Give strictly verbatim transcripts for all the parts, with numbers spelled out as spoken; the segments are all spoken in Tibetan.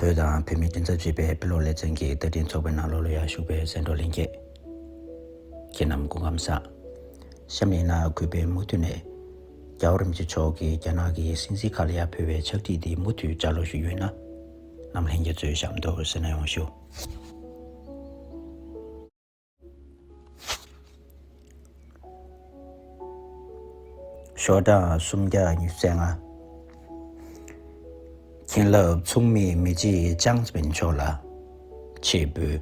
བོད་དང་བོད་མིའི་མགྲིན་ཚབ་ཅེས་པའི་དཔེ་ཀློག་ལེ་ཚན་གྱི་བརྡ་འཕྲིན་ཚོགས་པའི་ནང་ལོགས་ལ་ཡར་ཞུགས་པའི་གསན་གྲོགས་ལྷན་རྒྱས། ཁྱེད་རྣམས་སྐུ་ཁམས་བཟང་། གཤམ་ནས་ན་གུས་པས་མུ་མཐུད་ནས། རྒྱལ་བ་རིན་པོ་ཆེ་མཆོག་གིས་རྒྱ་ནག་གི་སྲིད་འཛིན་ཁག་ལ་ཡར་ཕུལ་བའི་ཕྱག་བྲིས་འདི་མུ་མཐུད་ལྗགས་ཀློག་ཞུ་ཡོད་ན། རྣམ་ལྷན་རྒྱས་ཚོས་གཤམ་དུ་གསན་གནང་ཡོང་ཞུ། ཤོག་གྲངས་སུམ་བརྒྱ་ཉི་ཤུ་རྩ་ལྔ། མཁྱེན་རླབས་མཚུངས་མེད་མི་རྗེ་ཅང་ཙེ་མིན་མཆོག་ལ་ཆེད་འབུལ།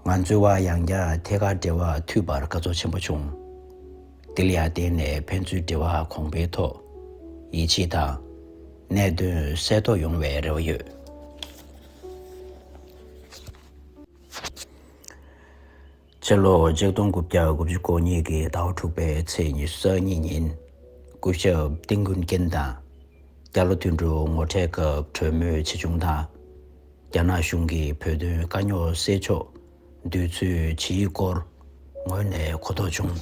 ང་ཚོའི་བར་ཡང་བསྐྱར་ཐད་ཀར་འབྲེལ་བ་མཐུད་པར་དགའ་ཚོར་ཆེན་པོ་བྱུང་། དེ་ལ་ཡང་བརྟེན་ནས་ཕན་ཚུན་འབྲེལ་བ་གོང་འཕེལ་ཐོག་ཡིད་ཆེས་དང་གནད་དོན་གསལ་རྟོགས་ཡོང་བའི་རེ་བ་ཡོད། ཕྱི་ལོ་ཆིག་སྟོང་དགུ་བརྒྱ་དགུ་བཅུ་གོ་གཉིས་ཀྱི་ཟླ་བ་དྲུག་པའི་ཚེས་ཉི་ཤུ་རྩ་གཉིས་ཉིན། སྐུ་ཞབས་ཏིང་ཀུན་ཀིན་དང་རྒྱ་ལོ་དོན་གྲུབ་ངོ་འཕྲད་སྐབས་གྲོས་མོལ་ཇི་བྱུང་དང་། རྒྱ་ནག་གཞུང་གིས་བོད་དོན་དཀའ་རྙོག་སེལ་ཕྱོགས་འདོད་ཚུལ་ཇི་ཡིན་སྐོར་ངོས་ནས་གོ་རྟོགས་བྱུང་།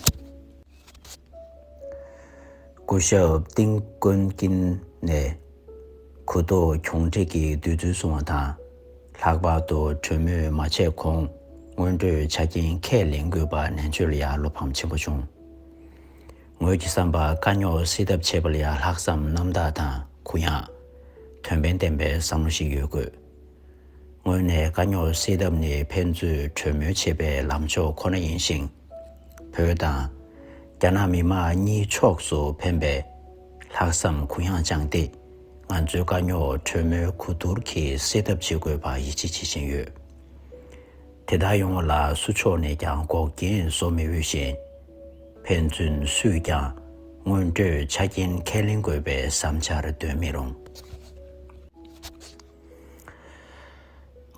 སྐུ་ཞབས་ཏིང་ཀུན་ཀིན་ནས་གུ་དོག་གྱོང་འཕྲད་ཀྱི་འདོད་ཚུལ་གསུངས་པ་དང་། ལྷག་པར་དུ་གྲོས་མོལ་མ་བྱས་གོང་སྔོན་འགྲོའི་ཆ་རྐྱེན་ཁས་ལེན་དགོས་པ་ནན་བརྗོད་ལ་ཡང་བློ་ཕམ་ཆེན་པོ་བྱུང་། ངོས་ཀྱི་བསམ་པར་དཀའ་རྙོག་སེལ་ཐབས་བྱེད་པ་ལ་ཡང་ལྷག་བསམ་རྣམ་དག་དང་གུ་ཡངས། དོན་ཕན་ལྡན་པའི་བསམ་བློ་ཞིག་ཡོད་དགོས། ངོས་ནས་དཀའ་རྙོག་སེལ་ཐབས་ནི་ཕན་ཚུན་གྲོས་མོལ་བྱེད་པའི་ལམ་ཕྱོགས་ཁོ་ན་ཡིན་ཞིང་། བོད་དང་རྒྱ་ནག་མི་དམངས་གཉིས་ཕྱོགས་སུ་ཕན་པའི་ལྷག་བསམ་གུ་ཡངས་བཅངས་ཏེ། ང་ཚོའི་དཀའ་རྙོག་གྲོས་མོལ་གོ་བསྡུར་གྱིས་སེལ་ཐབས་བྱེད་དགོས་པར་ཡིད་ཆེས་བྱེད་བཞིན་ཡོད། དེ་ལྟར་ཡོང་བ་ལ་སུ་ཕྱོགས་ནས་ཀྱང་འགོག་རྐྱེན་བཟོ་མི་འོས་ཤིང་། ཕན་ཚུན་སུས་ཀྱང་སྔོན་འགྲོའི་ཆ་རྐྱེན་ཁས་ལེན་དགོས་པའི་བསམ་འཆར་འདོན་མི་རུང་།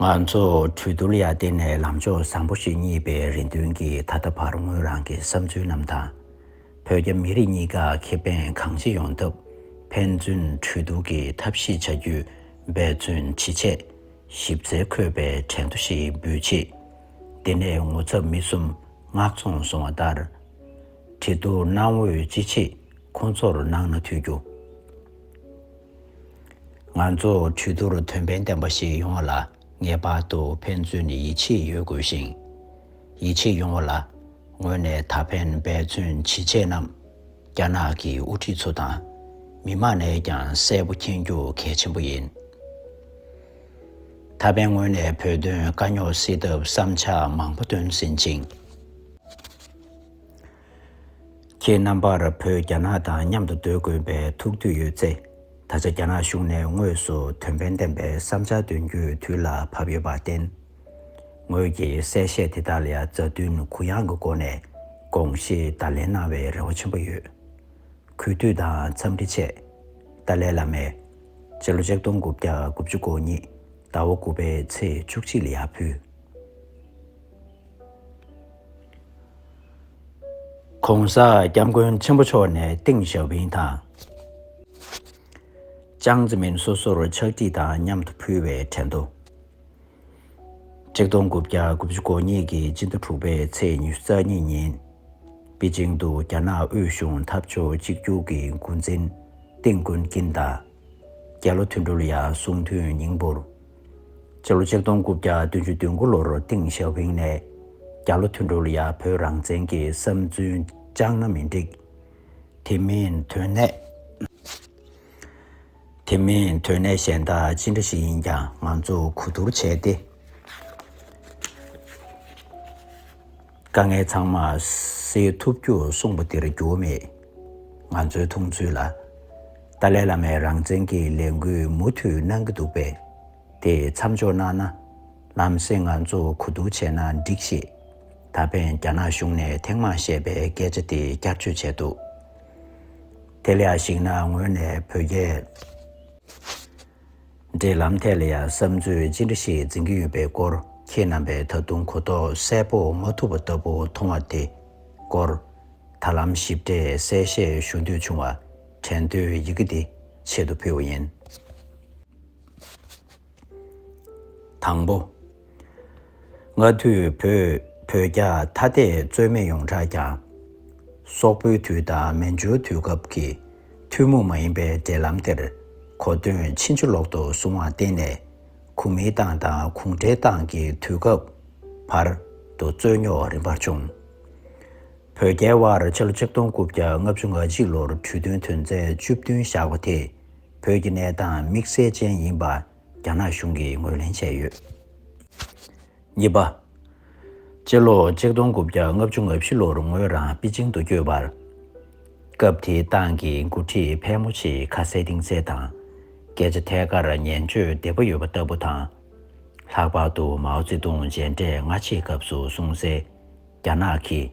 ང་ཚོ་གྲོས་བསྡུར་ལ་ཡང་བརྟེན་ནས་ལམ་ཕྱོགས་བཟང་པོ་ཞིག་རྙེད་པའི་རེ་འདུན་གྱིས། ད་ལྟ་བར་ངོས་རང་གི་བསམ་ཚུལ་རྣམས་དང་། བོད་རྒྱ་མི་རིགས་གཉིས་ཀ་ཁེ་ཕན་གང་ཆེ་ཡོང་ཐབས་ཕན་ཚུན་གྲོས་བསྡུར་གྱི་ཐབས་ཤེས་བྱ་རྒྱུའི་འབད་བརྩོན་ཇི་བྱས་ཞིབ་འཚོལ་འཁོད་པའི་དྲན་ཐོ་ཞིག་འབུལ་ཆེད། འདི་ནས་ངོ་ཚབ་མི་གསུམ་མངགས་ཚོང་སོང་བ་ལྟར། གྲོས་བསྡུར་གནང་འོས་ཅི་མཆིས་ཁོང་ཚོར་གནང་ན་འཐུས་རྒྱུ། ང་ཚོ་གྲོས་བསྡུར་དོན་ཕན་ལྡན་པ་ཞིག་ཡོང་བ་ལ་ངེས་པར་དུ་ཕན་ཚུན་ཡིད་ཆེས་ཡོད་དགོས་ཤིང་། ཡིད་ཆེས་ཡོང་བ་ལ་ངོས་ནས་ད་ཕན་འབད་བརྩོན་ཇི་བྱས་རྣམས་རྒྱ་ནག་གི་དབུ་ཁྲིད་ཚོ་དང་མི་མང་ནས་ཀྱང་གསལ་པོ་མཁྱེན་རྒྱུ་གལ་ཆེན་པོ་ཡིན། ད་ཕན་ངོས་ནས་བོད་དོན་དཀའ་རྙོག་སེལ་ཐབས་བསམ་འཆར་མང་པོ་བཏོན་ཟིན་ཅིང་། ཁྱེད་རྣམ་པར་བོད་རྒྱ་ནག་དང་མཉམ་དུ་སྡོད་དགོས་པའི་ཐུགས་འདོད་ཡོད་ཚེ། ད་ཆ་རྒྱ་ནག་གཞུང་ནས་དངོས་སུ་དོན་ཕན་ལྡན་པའི་བསམ་འཆར་འདོན་རྒྱུའི་དུས་ལ་བབ་ཡོད་པར་བརྟེན། ངོས་ཀྱིས་གསལ་བཤད་དེ་དག་ལ་ཡང་མཛའ་མཐུན་གུ་ཡངས་ཀྱི་སྒོ་ནས་དགོངས་བཞེས་བརྡ་ལན་གནང་བའི་རེ་བ་ཆེན་པོ་ཡོད། གུས་འདུད་དང་འཚམས་འདྲི་ཆེ། ཏཱ་ལའི་བླ་མས། ཕྱི་ལོ་ཆིག་སྟོང་དགུ་བརྒྱ་དགུ་བཅུ་གོ་གཉིས་ཟླ་བ་དགུ་པའི་ཚེས་བཅུ་གཅིག་ལ་ཡར་ཕུལ། ༸གོང་ས་༸སྐྱབས་མགོན་ཆེན་པོ་མཆོག་ནས་ཏེང་ཞའོ་ཕིང་དང་ཅང་ཙེ་མིན་སོ་སོར་ཕྱག་བྲིས་དང་མཉམ་དུ་ཕུལ་བའི་དྲན་ཐོ། ཆིག་སྟོང་དགུ་བརྒྱ་དགུ་བཅུ་གོ་གཉིས་ཀྱི་སྤྱི་ཟླ་དྲུག་པའི་ཚེས་ཉི་ཤུ་རྩ་གཉིས་ཉིན། པེ་ཅིང་དུ་རྒྱ་ནག་དབུས་གཞུང་འཐབ་ཕྱོགས་གཅིག་གྱུར་གྱི་འགོ་འཛིན་ཏེང་ཀུན་ཀིན་དང་། རྒྱ་ལོ་དོན་གྲུབ་ལ་ཡང་གསུང་ཐོས་སྙིང་པོར། སྤྱི་ལོ་ཆིག་སྟོང་དགུ་བརྒྱ་བདུན་ཅུ་དོན་དགུ་ལོར་ཏེང་ཞའོ་ཕིང་ནས་རྒྱ་ལོ་དོན་གྲུབ་ལ་ཡང་བོད་རང་བཙན་གྱི་བསམ་ཚུལ་བཅངས་ན་མི་འགྲིག་དེ་མིན་དོན་གནད། དེ་མིན་དོན་གནད་གཞན་དག་ཅི་འདྲ་ཞིག་ཡིན་ཀྱང་ང་ཚོ་གོ་བསྡུར་བྱས་ཏེ། དཀའ་ངལ་ཚང་མ་སེལ་ཐུབ་རྒྱུ་གསུངས་པ་འདིར་འགྱུར་བ་མེད། ང་ཚོའི་མཐོང་ཚུལ་ལ། ཏཱ་ལའི་བླ་མས་རང་བཙན་གྱི་ལས་འགུལ་མུ་མཐུད་གནང་གི་འདུག་པས། དེ་མཚམས་འཇོག་གནང་ན། ལམ་སེང་ང་ཚོ་གོ་བསྡུར་བྱས་ན་འགྲིག་ཞེས། ད་ཕན་རྒྱ་ནག་གཞུང་ནས་ཐེངས་མང་བཤད་པའི་སྐད་ཆ་དེ་བསྐྱར་བཅོས་བྱས་འདུག་དེ་ལ་ཡང་གཞིགས་ན་ངོས་ནས་བོད་རྒྱའི་འབྲེལ་ལམ་ཐད་ལ་ཡང་བསམ་ཚུལ་ཅི་འདྲ་ཞིག་འཛིན་གྱི་ཡོད་པའི་སྐོར་ཁྱེད་རྣམ་པས་ད་དུང་གོ་རྟོགས་གསལ་པོ་མ་ཐུབ་པ་ལྟ་བུ་མཐོང་བ་དེ་སྐོར་ད་ལམ་ཞིབ་ཕྲའི་གསལ་བཤད་ཞུ་འདོད་བྱུང་བ་དྲན་ཐོའི་ཡི་གེ་འདི་ཆེད་དུ་ཕུལ་བ་ཡིན། དང་པོ། སྔ་དུས་བོད་བོད་རྒྱ་ཐ་དད་རྩོད་མེད་ཡོངས་གྲགས་ཀྱང་། སོག་པོའི་དུས་དང་མན་ཇུའི་དུས་སྐབས་ཀྱི་ཐུན་མོང་མ་ཡིན་པའི་འབྲེལ་ལམ་དེར་གོ་དོན་ཕྱིན་ཅི་ལོག་ཏུ་བཟུང་བར་བརྟེན་ནས། གོང་མའི་ཏང་དང་གུང་ཁྲན་ཏང་གི་དུས་སྐབས་བར་དུ་རྩོད་རྙོག་རིམ་པར་བྱུང་། བོད་རྒྱའི་དབར་ཕྱི་ལོ་ཆིག་སྟོང་དགུ་བརྒྱ་ལྔ་བཅུ་ང་གཅིག་ལོར་གྲོས་མཐུན་དོན་ཚན་བཅུ་བདུན་བཞག་པ་དེས་བོད་ཀྱི་གནས་སྟངས་དམིགས་བསལ་ཅན་ཡིན་པ་རྒྱ་ནག་གཞུང་གིས་ངོས་ལེན་བྱས་ཡོད། གཉིས་པ། སྤྱི་ལོ་ཆིག་སྟོང་དགུ་བརྒྱ་ལྔ་བཅུ་ང་བཞི་ལོར་ངོས་རང་པེ་ཅིང་དུ་བསྐྱོད་པར། སྐབས་དེའི་ཏང་གི་འགོ་ཁྲིད་ཕལ་མོ་ཆེས་ཁ་གསལ་གཏིང་གསལ་དང་། སྐད་ཆ་ཐད་ཀར་ཉན་བརྗོད་བདེ་པོ་ཡོད་པ་ལྟ་བུ་དང་། ལྷག་པར་དུ་མའོ་ཙེ་ཏུང་མཇལ་འཕྲད་སྔ་ཕྱིའི་སྐབས་སུ་གསུངས་གསལ། རྒྱ་ནག་གིས་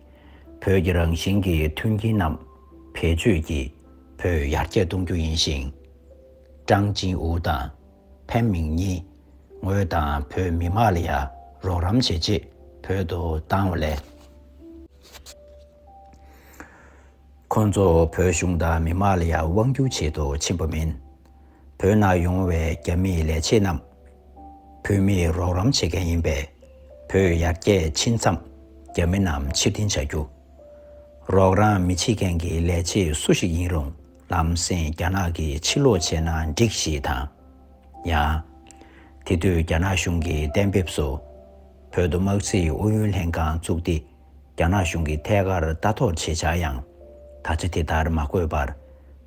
བོད་ཀྱི་རང་བཞིན་གྱི་མཐུན་རྐྱེན་རྣམས་བེད་སྤྱོད་ཀྱིས་བོད་ཡར་རྒྱས་གཏོང་རྒྱུ་ཡིན་ཞིང་། ཀྲང་ཅིན་ཝུ་དང་། ཕན་མིང་གཉིས་ངོས་དང་བོད་མི་མང་ལ་ཡང་རོགས་རམ་བྱེད་ཆེད་བོད་དུ་བཏང་བ་ལས། ཁོང་ཚོ་བོད་གཞུང་དང་མི་མང་ལ་ཡང་དབང་སྒྱུར་ཆེད་དུ་ཕྱིན་པ་མིན། བོད་ནང་ཡོང་བའི་རྒྱ་མིའི་ལས་བྱེད་རྣམས་བོད་མིའི་རོགས་རམ་བྱེད་མཁན་ཡིན་པས། བོད་ཡར་རྒྱས་ཕྱིན་མཚམས་རྒྱ་མི་རྣམས་ཕྱིར་འཐེན་བྱ་རྒྱུ། རོགས་རམ་མི་བྱེད་མཁན་གྱི་ལས་བྱེད་སུ་ཞིག་ཡིན་རུང་ལམ་སེང་རྒྱ་ནག་གིས་ཕྱིར་སློག་བྱས་ན་འགྲིག་ཞེས་དང་། ཡང་། དེ་དུས་རྒྱ་ནག་གཞུང་གིས་གཏན་འབེབས་སུ། བོད་དུ་དམག་སྲིད་ཨུ་ཡོན་ལྷན་ཁང་བཙུགས་ཏེ། རྒྱ་ནག་གཞུང་གིས་ཐད་ཀར་ལྟ་རྟོག་བྱེད་བྱ་ཡང་། ད་ཆ་དེ་ལྟར་མ་དགོས་པར།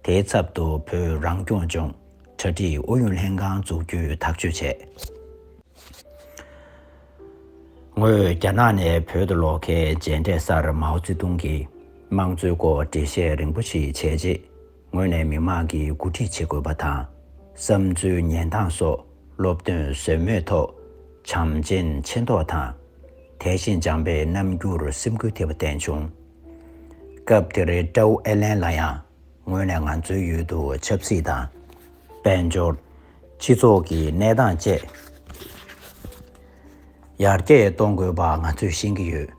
དེའི་ཚབ་ཏུ་བོད་རང་སྐྱོང་ལྗོངས་གྲ་སྒྲིག་ཨུ་ཡོན་ལྷན་ཁང་འཛུགས་རྒྱུའི་ཐག་གཅོད་བྱས། ངོས་རྒྱ་ནག་ནས་བོད་དུ་ལོག་མཁན་མཇལ་འཕྲད་སར་མའོ་ཙེ་ཏུང་གིས་དམངས་གཙོའི་སྐོར་འགྲེལ་བཤད་རིང་པོ་ཞིག་བྱས་རྗེས། ངོས་ནས་མི་མང་གིས་གོ་སྒྲིག་བྱེད་དགོས་པ་དང་། བསམ་ཚུལ་ཉན་སྟངས་སོགས་སློབ་སྟོན་ཟོལ་མེད་ཐོག་བྱམས་ཆེན་མཁྱེན་རྟོགས་དང་། དད་ཞེན་སྦྱངས་པའི་རྣམ་འགྱུར་སེམས་འགུལ་ཐེབས་པ་བསྟན་བྱུང་། སྐབས་དེར་ཀྲའུ་ཨེ་ལན་ལ་ཡང་ངོས་ནས་ང་ཚོའི་ཡུལ་དུ་ཆབ་སྲིད་དང་། དཔལ་འབྱོར། སྤྱི་ཚོགས་ཀྱི་གནས་སྟངས་བཅས་ཡར་རྒྱས་གཏོང་དགོས་པ་ང་ཚོས་ཤེས་ཀྱི་ཡོད།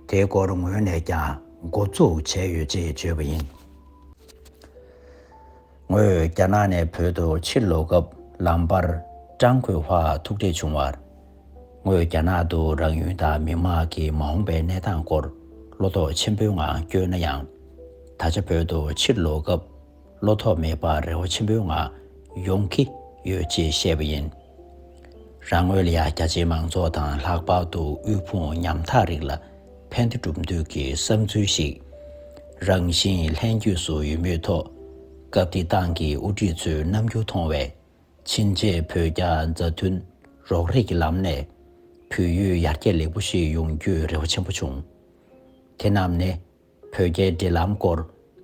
དེའི་སྐོར་ངོས་ནས་ཀྱང་འགོ་འཛུགས་བྱས་ཡོད་ཅེས་བརྗོད་པ་ཡིན། ངོས་རྒྱ་ནག་ནས་བོད་དུ་ཕྱིར་ལོག་སྐབས་ལམ་བར་ཀྲང་གོ་ཧྭ་ཐུག་འཕྲད་བྱུང་བར། ངོས་རྒྱ་ནག་ཏུ་རང་ཡུལ་དང་མི་དམངས་ཀྱི་མ་འོངས་པའི་གནས་སྟངས་སྐོར་བློ་དོགས་ཆེན་པོའི་ངང་བསྐྱོད་ན་ཡང་། ད་ཆ་བོད་དུ་ཕྱིར་ལོག་སྐབས་བློ་དོགས་མེད་པར་རེ་བ་ཆེན་པོའི་ངང་ཡོང་གི་ཡོད་ཅེས་བཤད་པ་ཡིན། རང་ངོས་ལ་ཡང་རྒྱ་ཆེའི་མང་ཚོགས་དང་ལྷག་པར་དུ་དབུལ་ཕོངས་ཉམ་ཐག་རིགས་ལ་ཕན་བདེ་སྒྲུབ་འདོད་ཀྱི་བསམ་ཚུལ་ཞིག་རང་བཞིན་ལྷན་སྐྱེས་སུ་ཡོད་མུས་ཐོག་སྐབས་དེའི་ཏང་གི་དབུ་ཁྲིད་ཚོའི་རྣམ་འགྱུར་མཐོང་བས། ཕྱིན་ཆད་བོད་རྒྱ་མཛའ་མཐུན་རོགས་རེས་ཀྱི་ལམ་ནས་བོད་ཡུལ་ཡར་རྒྱས་ལེགས་པོ་ཞིག་ཡོང་རྒྱུའི་རེ་བ་ཆེན་པོ་བྱུང་། དེ་རྣམས་ནི་བོད་རྒྱའི་འབྲེལ་ལམ་སྐོར་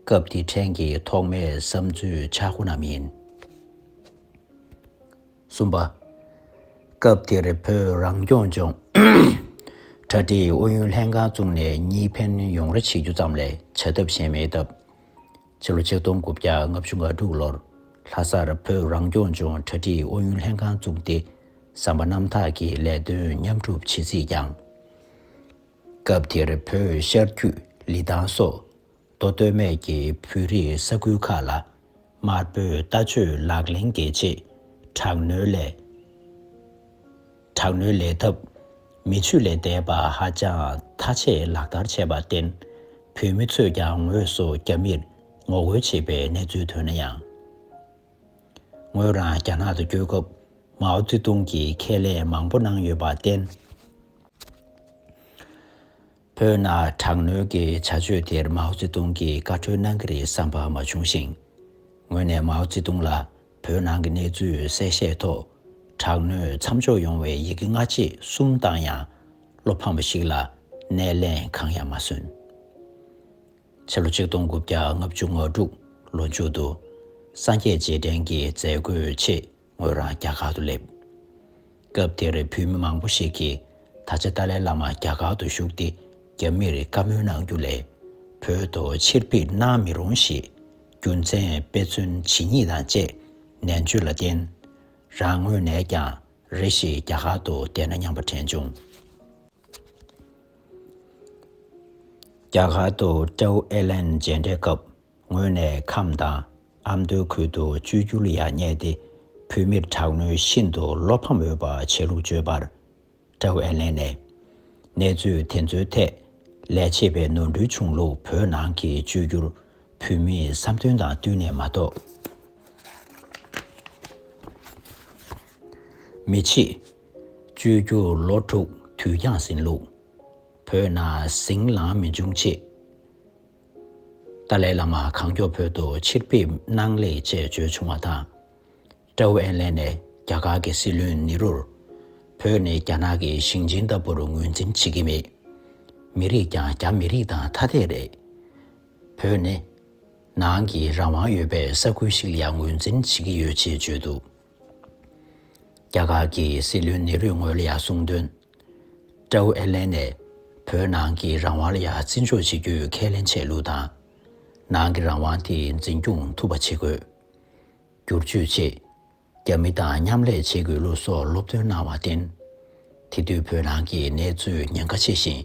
སྐབས་དེ་ཕྲན་གྱི་ཐོག་མའི་བསམ་ཚུལ་ཆག་སྒོ་རྣམས་ཡིན། གསུམ་པ། སྐབས་དེར་བོད་རང་སྐྱོང་ལྗོངས་གྲ་སྒྲིག་ཨུ་ཡོན་ལྷན་ཁང་བཙུགས་ནས་གཉིས་ཕན་ཡོང་རེ་བྱེད་རྒྱུ་ཙམ་ལས་བྱ་ཐབས་གཞན་མེད་སྟབས། ཕྱི་ལོ་ཆིག་སྟོང་དགུ་བརྒྱ་ལྔ་བཅུ་ང་དྲུག་ལོར་ལྷ་སར་བོད་རང་སྐྱོང་ལྗོངས་གྲ་སྒྲིག་ཨུ་ཡོན་ལྷན་ཁང་བཙུགས་ཏེ་བསམ་པ་རྣམ་དག་གིས་ལས་དོན་མཉམ་སྒྲུབ་བྱེད་སྲིད་ཀྱང་། སྐབས་དེར་བོད་ཤར་རྒྱུད་ལི་ཐང་སོགས་མདོ་སྟོད་སྨད་ཀྱི་བོད་རིགས་ས་ཁུལ་ཁག་ལ་དམར་པོའི་ལྟ་སྤྱོད་ལག་ལེན་གྱི་ཆེད་དྲག་གནོན་ལས། དྲག་གནོན་ལས་ཐབས། མི་ཆོས་ལས་འདས་པ་ཧ་ཅང་ཐ་ཆད་ལག་བསྟར་བྱས་པར་བརྟེན། བོད་མི་ཚོས་ཀྱང་དངོས་སུ་རྒྱ་མིར་ངོ་རྒོལ་བྱེད་པའི་གནས་ཚུལ་ཐོན་ན་ཡང་། ངོས་རང་རྒྱ་ནག་ཏུ་བསྐྱོད་སྐབས་མའོ་ཙེ་ཏུང་གིས་ཁས་ལེན་མང་པོ་གནང་ཡོད་པར་བརྟེན། བོད་ནང་དྲག་གནོན་གྱི་བྱ་སྤྱོད་དེར་མའོ་ཙེ་ཏུང་གིས་བཀའ་འཁྲོལ་གནང་གི་རེད་བསམ་པ་མ་བྱུང་ཞིང་། ངོས་ནས་མའོ་ཙེ་ཏུང་ལ་བོད་ནང་གི་གནས་ཚུལ་གསལ་བཤད་ཐོག་དྲག་གནོན་མཚམས་འཇོག་ཡོང་བའི་ཡི་གེ་སྔ་རྗེས་གསུམ་བཏང་ཡང་། བློ་ཕམ་པ་ཞིག་ལ་སྣེ་ལེན་གང་ཡང་མ་སོན། ཕྱི་ལོ་ཆིག་སྟོང་དགུ་བརྒྱ་ལྔ་བཅུ་ང་དྲུག་ལོ་མཇུག་ཏུ་སངས་རྒྱས་རྗེས་དྲན་གྱི་མཛད་སྒོའི་ཆེད་ངོས་རང་རྒྱ་གར་དུ་སླེབས། སྐབས་དེར་བོད་མི་མང་པོ་ཞིག་གིས་ད་ཆ་ཏཱ་ལའི་བླ་མ་རྒྱ་གར་དུ་བཞུགས་ཏེ་རྒྱ་མིར་བཀའ་མོལ་གནང་རྒྱུ་ལས། བོད་དུ་ཕྱིར་ཕེབས་གནང་མི་རུང་ཞེས་རྒྱུ་མཚན་དཔེ་མཚོན་ཇི་སྙེད་དང་བཅས་ནན་བརྗོད་ལ་བརྟེན། རང་ངོས་ནས་ཀྱང་རེ་ཞིག་རྒྱ་གར་དུ་བསྡད་ན་སྙམ་པ་དྲན་བྱུང་། རྒྱ་གར་དུ་ཀྲའུ་ཨེ་ལན་མཇལ་འཕྲད་སྐབས། ངོས་ནས་ཁམས་དང་ཨ་མདོའི་ཁུལ་དུ་བཅོས་བསྒྱུར་ལ་ཡང་བསྙད་དེ། བོད་མིར་དྲག་གནོན་ཤིན་ཏུ་བློ་ཕམ་འོས་པ་བྱེད་ལུགས་བརྗོད་པར། ཀྲའུ་ཨེ་ལན་ནས། གནས་ཚུལ་དེ་ཚོའི་ཐད་ ལས་བྱེད་པའི་ནོར་འཁྲུལ་བྱུང་ལུགས་བོད་ནང་གི་བཅོས་བསྒྱུར་བོད་མིའི་བསམ་དོན་དང་བསྟུན་ནས་མ་གཏོགས། མི་ཕྱེད། བཅོས་བསྒྱུར་ལོ་དྲུག་དུས་འགྱངས་ཟིན་ལུགས། བོད་ནང་ཟིང་ལངས་མི་འབྱུང་ཆེད། ཏཱ་ལའི་བླ་མ་གང་མགྱོགས་བོད་དུ་ཕྱིར་ཕེབས་གནང་ལེགས་ཅེས་བརྗོད་བྱུང་བ་དང་། ཀྲའོ་ཨེན་ལན་ནས་རྒྱ་གར་གྱི་སྲིད་བློན་ནེ་རུར། བོད་ནི་རྒྱ་ནག་གི་ཞིང་ཆེན་ལྟ་བུར་ངོས་འཛིན་བྱེད་ཀྱི་མེད། མི་རིགས་ཀྱང་རྒྱ་མི་རིགས་དང་ཐ་དད་རེད། བོད་ནི་ནང་གི་རང་དབང་ཡོད་པའི་ས་ཁུལ་ཞིག་ལ་ཡང་ངོས་འཛིན་བྱེད་ཀྱི་ཡོད་ཅེས་བརྗོད་འདུག་རྒྱ་གར་གྱི་སྲིད་བློན་ནེ་རུས་ངོས་ལ་ཡང་གསུངས་དོན། ཀྲའོ་ཨེན་ལན་ནས་བོད་ནང་གི་རང་དབང་ལ་ཡང་བརྩི་འཇོག་བྱེད་རྒྱུའི་ཁས་ལེན་བྱས་ལུགས་དང་། ནང་གི་རང་དབང་དེ་འཛིན་སྐྱོང་ཐུབ་པ་བྱེད་དགོས། བསྒྱུར་བཅོས་ཆེད་རྒྱ་མི་དང་མཉམ་ལས་བྱེད་དགོས་ལུགས་སོགས་སློབ་སྟོན་གནང་བར་བརྟེན། དེ་དུས་བོད་ནང་གི་གནས་ཚུལ་ཉེན་ཁ་ཆེ་ཞིང་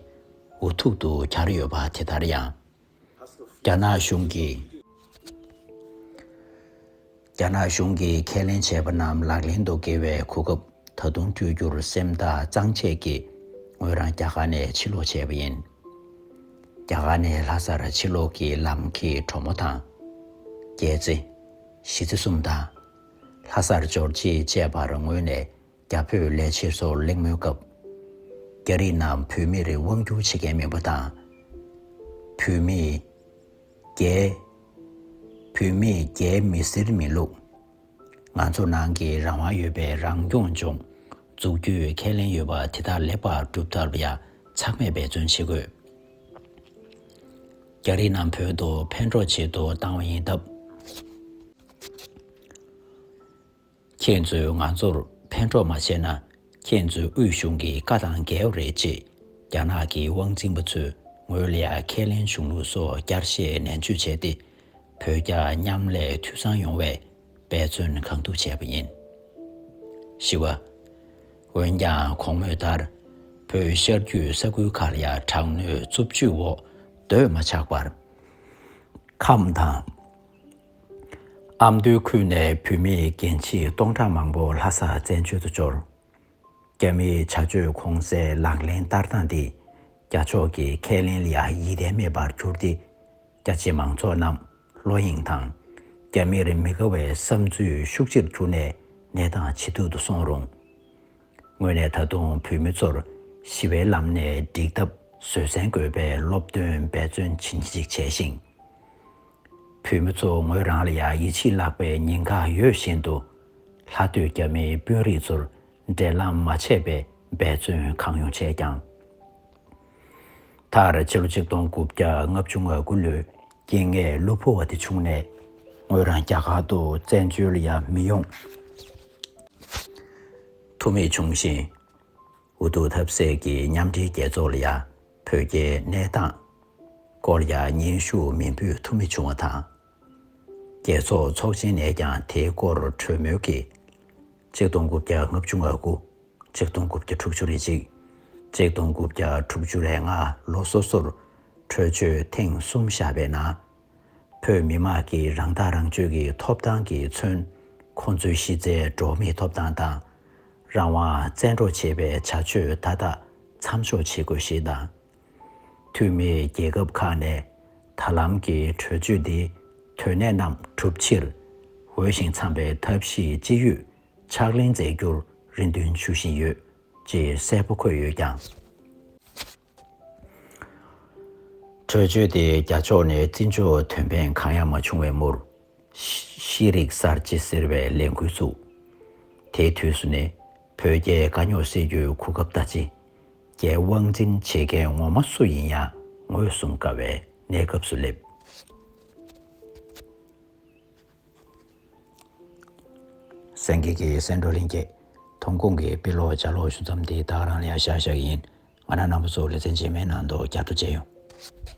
འུ་ཐུག་ཏུ་གྱར་ཡོད་པ་དེ་ལྟར་ཡང་། རྒྱ་ནག་གཞུང་གིས། རྒྱ་ནག་གཞུང་གིས་ཁས་ལེན་བྱས་པ་རྣམས་ལག་ལེན་དུ་འཁེལ་བའི་གོ་སྐབས་ད་དུང་སྤྲོད་རྒྱུར་སེམས་ཐག་གཙང་བཅད་ཀྱིས་ངོས་རང་རྒྱ་གར་ནས་ཕྱིར་ལོག་བྱས་པ་ཡིན། རྒྱ་གར་ནས་ལྷ་སར་ཕྱིར་ལོག་གི་ལམ་གྱི་གྲོ་མོ་དང་། རྒྱལ་རྩེ། གཞིས་རྩེ་གསུམ་དང་། ལྷ་སར་འབྱོར་རྗེས་བཅས་པར་ངོས་ནས་རྒྱ་བོད་ལས་བྱེད་ཚོར་གླེང་མོལ་སྐབས། རྒྱ་རིགས་རྣམས་བོད་མིར་དབང་བསྒྱུར་བྱེད་མཁན་མིན་པ་དང་། བོད་མིས་རྒྱའི། བོད་མིས་རྒྱའི་མི་སེར་མིན་ལུགས། ང་ཚོ་ནང་གི་རང་དབང་ཡོད་པའི་རང་སྐྱོང་ལྗོངས་འཛུགས་རྒྱུའི་ཁས་ལེན་ཡོད་པ་དེ་དག་ལེགས་པར་སྒྲུབ་ཐབས་ལ་ཡང་ཚང་མས་འབད་བརྩོན་བྱེད་དགོས། རྒྱ་རིགས་རྣམས་བོད་དུ་ཕན་གྲོགས་ཆེད་དུ་བཏང་བ་ཡིན་སྟབས། ཁྱེད་ཚོས་ང་ཚོར་ཕན་གྲོགས་མ་བྱས་ན། ཁྱེད་ཚོའི་དབུས་གཞུང་གི་བཀའ་དང་འགལ་བ་རེད་ཅེས་རྒྱ་ནག་གི་དབང་འཛིན་པ་ཚོས་ངོས་ལ་ཡང་ཁས་ལེན་བྱུང་ལུགས་སོགས་བསྐྱར་བཤད་ནན་བརྗོད་བྱས་ཏེ། བོད་རྒྱ་མཉམ་ལས་འཐུས་ཚང་ཡོང་བའི་འབད་བརྩོན་གང་ཐུབ་བྱས་པ་ཡིན། བཞི་པ། འོན་ཀྱང་གོང་སྨོས་ལྟར། བོད་ཤར་རྒྱུད་ས་ཁུལ་ཁག་ལ་ཡང་དྲག་གནོན་རྩུབ་སྤྱོད་འོག་སྡོད་མ་ཆགས་པར། ཁམས་དང་། ཨ་མདོའི་ཁུལ་ནས་བོད་མིའི་འགན་འཁྱེར་སྟོང་ཕྲག་མང་པོ་ལྷ་སར་བཙན་བྱོལ་དུ་འབྱོར། རྒྱ་མིའི་བྱ་སྤྱོད་གོང་གསལ་ལག་ལེན་བསྟར་སྟངས་འདི་རྒྱ་ཕྱོགས་ཀྱི་ཁས་ལེན་ལ་ཡང་ཡིད་བརྟན་མེད་པར་གྱུར་ཏེ། རྒྱ་ཆེ་མང་ཚོགས་རྣམས་བློ་གཡེང་དང་། རྒྱ་མིར་མི་དགའ་བའི་བསམ་ཚུལ་ཤུགས་ཆེར་གྱུར་ནས་གནས་སྟངས་ཇེ་སྡུག་ཏུ་སོང་རུང་། ངོས་ནས་ད་དུང་བོད་མི་ཚོར་ཞི་བའི་ལམ་ནས་འགྲིག་ཐབས་བཟོད་བསྲན་དགོས་པའི་སློབ་སྟོན་འབད་བརྩོན་ཇི་སྙེད་ཅིག་བྱས་ཤིང་། བོད་མི་ཚོ་ངོས་རང་ལ་ཡང་ཡིད་ཆེས་བརླག་པའི་ཉེན་ཁ་ཡོད་བཞིན་དུ། ལྷག་ཏུ་རྒྱ་མིའི་དཔོན་རིགས་ཚོར་འབྲེལ་ལམ་མ་ཆད་པའི་འབད་བརྩོན་གང་ཡོང་བྱས་ཀྱང་། མཐར་ཕྱི་ལོ་ཆིག་སྟོང་དགུ་བརྒྱ་ལྔ་བཅུ་ང་དགུ་ལོའི་རྐྱེན་ངན་གློ་བུར་བ་དེ་བྱུང་ནས། ངོས་རང་རྒྱ་གར་དུ་བཙན་བྱོལ་ལ་ཡང་མི་ཡོང་ཐུབ་མེད་བྱུང་ཞིང་། འུ་ཐུག་ཐབས་ཟད་ཀྱིས་མཉམ་འབྲེལ་རྒྱལ་ཚོགས་ལ་ཡང་བོད་རྒྱའི་གནས་སྟངས་སྐོར་ཡང་སྙན་ཞུ་མི་འབུལ་ཐུབ་མི་བྱུང་བ་དང་། རྒྱལ་ཚོགས་ཚོགས་ཆེན་ནས་ཀྱང་དེའི་སྐོར་གྲོས་མོལ་གྱིས། ཆིག་སྟོང་དགུ་བརྒྱ་ལྔ་བཅུ་ང་དགུ། ཆིག་སྟོང་དགུ་བརྒྱ་དྲུག་ཅུ་རེ་གཅིག། ཆིག་སྟོང་དགུ་བརྒྱ་དྲུག་ཅུ་རེ་ལྔ་ལོ་སོ་སོར་གྲོས་ཆོད་ཐེངས་གསུམ་བཞག་པའི་ནང་། བོད་མི་མང་གི་རང་ཐག་རང་གཅོད་ཀྱི་ཐོབ་ཐང་གིས་མཚོན། ཁོང་ཚོའི་གཞི་རྩའི་འགྲོ་བ་མིའི་ཐོབ་ཐང་དང་། རང་དབང་བཙན་འཕྲོག་བྱེད་པའི་བྱ་སྤྱོད་མཐའ་དག་མཚམས་འཇོག་བྱེད་དགོས་ཞེས་དང་། འཐུས་མིའི་རྒྱལ་ཁབ་ཁག་ནས་ད་ལམ་གྱི་གྲོས་ཆོད་འདིའི་དོན་གནད་རྣམས་གྲུབ་ཕྱིར། འོས་ཤིང་འཚམས་པའི་ཐབས་ཤེས་ཅི་ཡོད་ཕྱག་ལེན་མཛད་རྒྱུར་རེ་འདུན་ཞུ་བཞིན་ཡོད་ཅེས་གསལ་པོ་འཁོད་ཡོད་ཀྱང་། གྲོས་ཆོད་དེ་རྒྱ་ཕྱོགས་ནས་བརྩི་འཇོག་དོན་ཕན་གང་ཡང་མ་བྱུང་བའི་མུར། ཤི་ཤེས་རིག་གསར་བརྗེ་ཟེར་བའི་ལས་འགུལ་བཙུགས། དེའི་དུས་སུ་ནི་བོད་རྒྱའི་དཀའ་རྙོག་སེལ་རྒྱུའི་གོ་སྐབས་ལྟ་ཅི། རྒྱའི་དབང་འཛིན་བྱེད་མཁན་ངོ་མ་སུ་ཡིན་ཡང་ངོས་བཟུང་དཀའ་བའི་གནས་སྐབས་སུ་སླེབས། སེང་གེ་གི་སེང་འབྲོག་གླིང་གི་ཐོན་ཁུངས་ཀྱི་དཔེ་ཀློག་ལྗགས་ཀློག་ཞུ་མཚམས་འདི་ད་ག་རང་ལ་ཡང་བཞག་བཞག་ཡིན། ང་རང་རྣམ་པ་ཚོ་ལེ་ཚན་རྗེས་མའི་ནང་དུ་བསྐྱར་དུ་མཇལ་ཡོང་།